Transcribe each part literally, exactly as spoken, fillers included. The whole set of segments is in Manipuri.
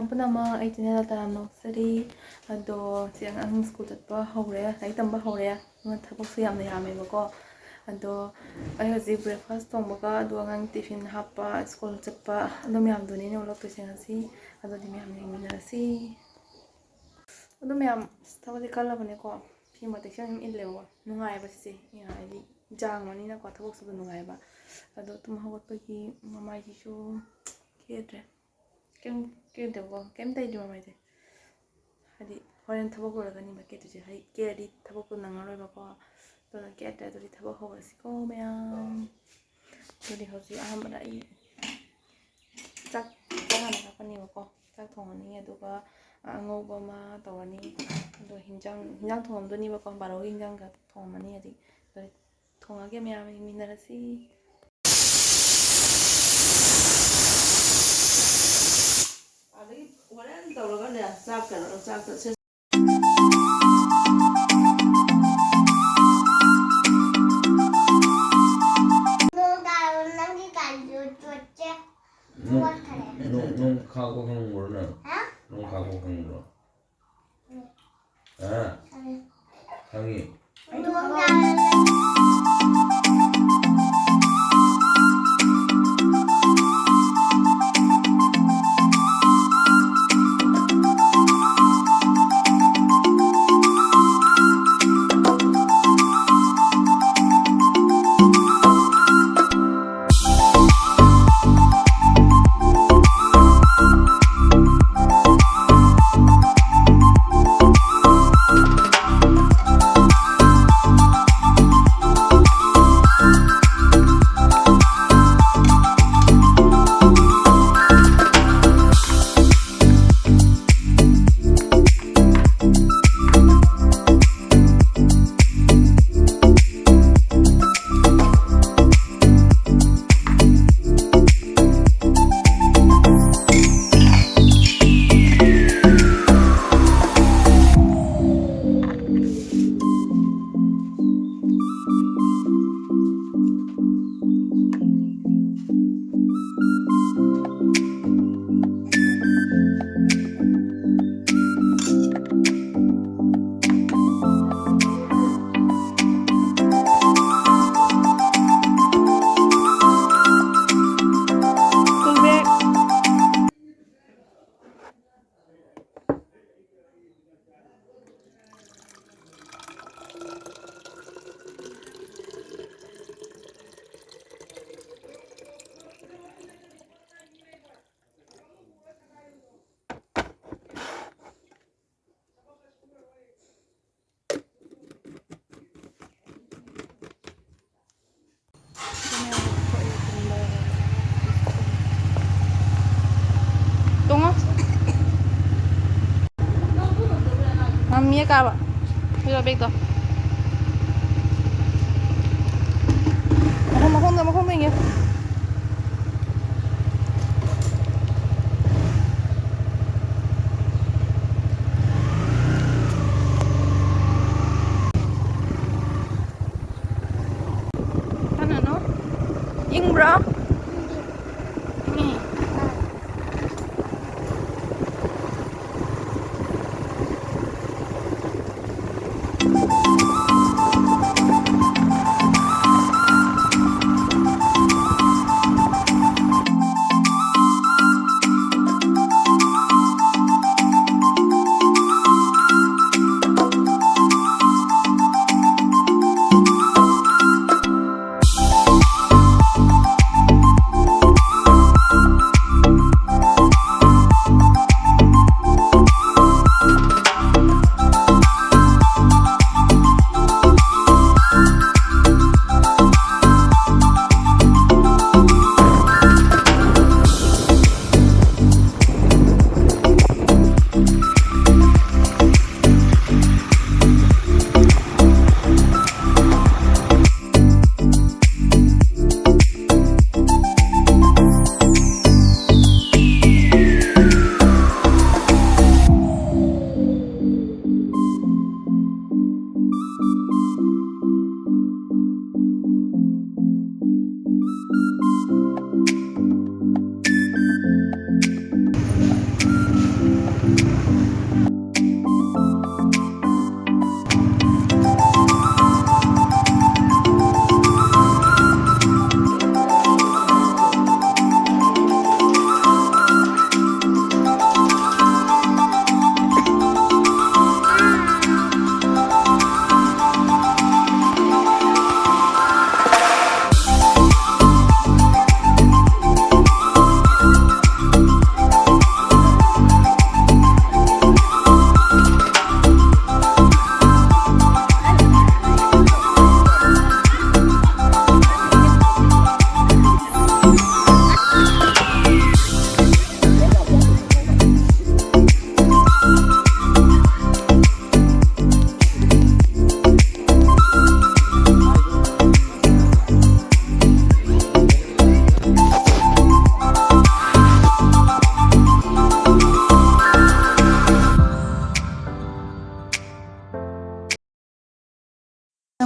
ꯄꯨꯝꯅꯃꯛ, ꯑꯩ ꯆꯦꯅꯦꯜꯗ ꯇꯔꯥꯝꯅ ꯑꯣꯛꯆꯔꯤ꯫ ꯑꯗꯣ ꯁꯤ ꯑꯉꯥꯡ ꯁ꯭ꯀꯨꯜ ꯆꯠꯄ ꯍꯧꯔꯦ, ꯂꯥꯏꯔꯤꯛ ꯇꯝꯕ ꯍꯧꯔꯦ꯫ ꯑꯗꯨꯅ ꯊꯕꯛꯁꯨ ꯌꯥꯝꯅ ꯌꯥꯝꯃꯦꯕꯀꯣ꯫ ꯑꯗꯣ ꯑꯩ ꯍꯧꯖꯤꯛ ꯕ꯭ꯔꯦꯛꯐꯥꯁ ꯊꯣꯡꯕꯒ ꯑꯗꯨ ꯑꯉꯥꯡ ꯇꯤꯐꯤꯟ ꯍꯥꯞꯄ, ꯁ꯭ꯀꯨꯜ ꯆꯠꯄ, ꯑꯗꯨ ꯃꯌꯥꯝꯗꯨꯅꯤ ꯑꯩꯅ ꯎꯠꯂꯛꯇꯣꯏꯁꯦ ꯉꯁꯤ꯫ ꯑꯗꯨꯗꯤ ꯃꯌꯥꯝ ꯌꯦꯡꯃꯤꯟꯅꯔꯁꯤ꯫ ꯑꯗꯨ ꯃꯌꯥꯝ, ꯑꯁ, ꯊꯕꯛꯇꯤ ꯀꯜꯂꯕꯅꯦꯀꯣ꯫ ꯐꯤ ꯃꯇꯦꯛꯁꯦ ꯑꯗꯨꯝ ꯏꯜꯂꯦꯕꯀꯣ꯫ ꯅꯨꯡꯉꯥꯏꯕ ꯁꯤꯁꯦ, ꯍꯥꯏꯗꯤ ꯌꯥꯡꯕꯅꯤꯅꯀꯣ, ꯊꯕꯛ ꯁꯨꯕ ꯅꯨꯡꯉꯥꯏꯕ꯫ ꯑꯗꯣ ꯇꯨꯝ ꯍꯧꯒꯠꯄꯒꯤ ꯃꯃꯥꯏꯁꯤꯁꯨ ꯀꯦꯗ꯭ꯔꯦ꯫ ꯀꯩꯝ ꯀꯦꯗꯦꯕꯀꯣ, ꯀꯩꯝ ꯇꯩꯗꯦ ꯃꯃꯥꯏꯁꯦ꯫ ꯍꯥꯏꯗꯤ ꯍꯣꯔꯦꯟ ꯊꯕꯛ ꯂꯣꯏꯔꯒꯅꯤꯕ ꯀꯦꯗꯣꯏꯁꯦ꯫ ꯍꯥꯏꯗꯤ ꯀꯦꯔꯗꯤ ꯊꯕꯛꯇꯣ ꯅꯪꯉꯔꯣꯏꯕꯀꯣ꯫ ꯑꯗꯨꯅ ꯀꯦꯗ꯭ꯔꯦ꯫ ꯑꯗꯨꯗꯤ ꯊꯕꯛ ꯍꯧꯔꯁꯤꯀꯣ ꯃꯌꯥꯝ꯫ ꯑꯗꯨꯗꯤ ꯍꯧꯖꯤꯛ ꯑꯍꯥꯟꯕꯗ ꯑꯩ ꯆꯥꯛ, ꯆꯥꯛ ꯍꯥꯟꯅ ꯀꯥꯞꯄꯅꯦꯕꯀꯣ꯫ ꯆꯥꯛ ꯊꯣꯡꯉꯅꯤ, ꯑꯗꯨꯒ ꯑꯉꯧꯕ ꯑꯃ ꯇꯧꯔꯅꯤ꯫ ꯑꯗꯣ ꯍꯤꯟꯖꯥꯡ, ꯍꯤꯟꯖꯥꯡ ꯊꯣꯡꯉꯝꯗꯣꯏꯅꯦꯕꯀꯣ, ꯕꯥꯔꯣꯒꯤ ꯍꯤꯟꯖꯥꯡꯒ ꯊꯣꯡꯉꯝꯃꯅꯤ꯫ ꯍꯧꯖꯤꯛ ꯑꯗꯨꯗꯤ ꯊꯣꯡꯉꯒꯦ ꯃꯌꯥꯝ, ꯌꯦꯡꯃꯤꯟꯅꯔꯁꯤ꯫ ꯑꯗꯒꯤ ꯍꯣꯔꯦꯟ ꯇꯧꯔꯒꯅꯦ, ꯆꯥꯛ ꯀꯩꯅꯣ, ꯆꯥꯛꯇ ꯁꯦ- ꯅꯣꯡ ꯇꯥꯔꯣ, ꯅꯪꯒꯤ ꯀꯥꯏꯗꯣ ꯆꯣꯠꯁꯦ꯫ ꯅꯣꯡ, ꯆꯣꯠꯈ꯭ꯔꯦ꯫ ꯅꯣꯡ, ꯅꯣꯡ ꯈꯥꯛꯄ ꯈꯪꯕ꯭ꯔꯣ ꯅꯪ? ꯍꯥ? ꯅꯣꯡ ꯈꯥꯛꯄ ꯈꯪꯕ꯭ꯔꯣ? ꯎꯝ꯫ ꯍꯥ? ꯈꯪꯉꯦ꯫ ꯈꯪꯉꯤ꯫ ꯅꯣꯡ ꯇꯥꯔꯣ꯫ ꯃꯤ ꯀꯥꯕ꯫ ꯄꯤꯔꯣ ꯕꯦꯒꯇꯣ꯫ ꯃꯈꯣꯡ, ꯃꯈꯣꯡꯗ, ꯃꯈꯣꯡꯗ ꯌꯦꯡꯒꯦ꯫ ꯀꯅꯥꯅꯣ? ꯏꯪꯕ꯭ꯔꯣ? ꯏꯪꯉꯦ꯫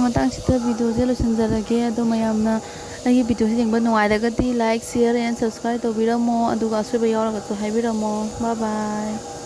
ꯃꯇꯥꯡꯁꯤꯗ ꯚꯤꯗꯤꯑꯣꯁꯦ ꯂꯣꯏꯁꯤꯟꯖꯔꯒꯦ꯫ ꯑꯗꯣ ꯃꯌꯥꯝꯅ ꯑꯩꯒꯤ ꯚꯤꯗꯤꯑꯣꯁꯦ ꯌꯦꯡꯕ ꯅꯨꯡꯉꯥꯏꯔꯒꯗꯤ like, share and subscribe ꯇꯧꯕꯤꯔꯝꯃꯣ, ꯑꯗꯨꯒ ꯑꯁꯣꯏꯕ ꯌꯥꯎꯔꯒꯁꯨ ꯍꯥꯏꯕꯤꯔꯝꯃꯣ꯫ Bye bye꯫